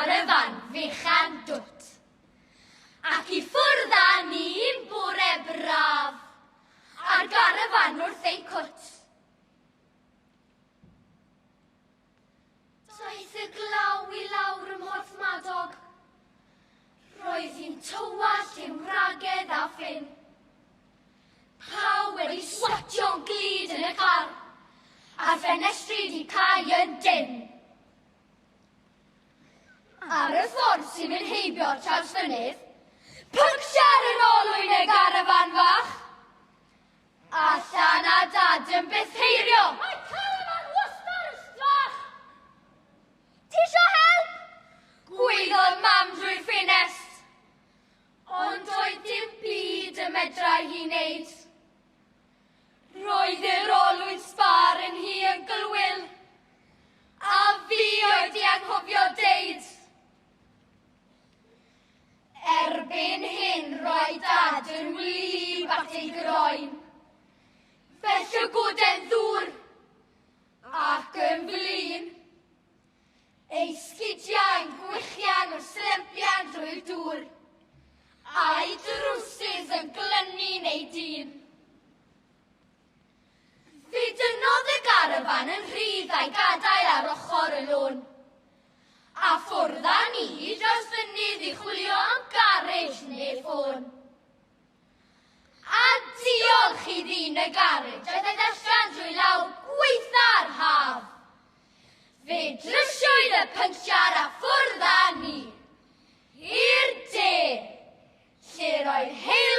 garafan fechan dwt. Ac i ffwrdd â ni un bore braf, a'r garafan wrth ein cwt. Daeth y glaw i lawr ym Mhorthmadog. Roedd hi'n tywallt i'm wragedd a ffyn. Pawb wedi swatio'n glyd yn y car, a'r ffenestri 'di cau yn dynn. Ar y ffordd sy'n mynd heibio'r Trawsfynydd, puncture yn olwyn y garafan fach. Allan a Dad yn bytheirio. Mae carafan wastad yn strach! Ti isio help? Gwaeddodd Mam drwy'r ffenest. Ond doedd dim byd y medrai hi wneud. Roedd yr olwyn sbâr yn hi yn gylwyl. A fi oedd di anghofio deud. Erbyn hyn roedd Dad yn wlyb at ei groen, fel llygoden ddŵr, ac yn flin. Ei sgidiau'n gwichian wrth slempian drwy'r dŵr, a'i drwsus yn glynu'n ei dîn. Fe dynnodd y garafan yn rhydd a'i gadael ar ochr y lôn. A ffwrdd â ni dros fynydd i chwilio am garej neu ffôn. A diolch i ddyn y garej a ddaeth allan drwy law gwaetha'r haf. Fe drysiwyd y pynsiar a ffwrdd â ni. I'r de, lle roedd heulwen.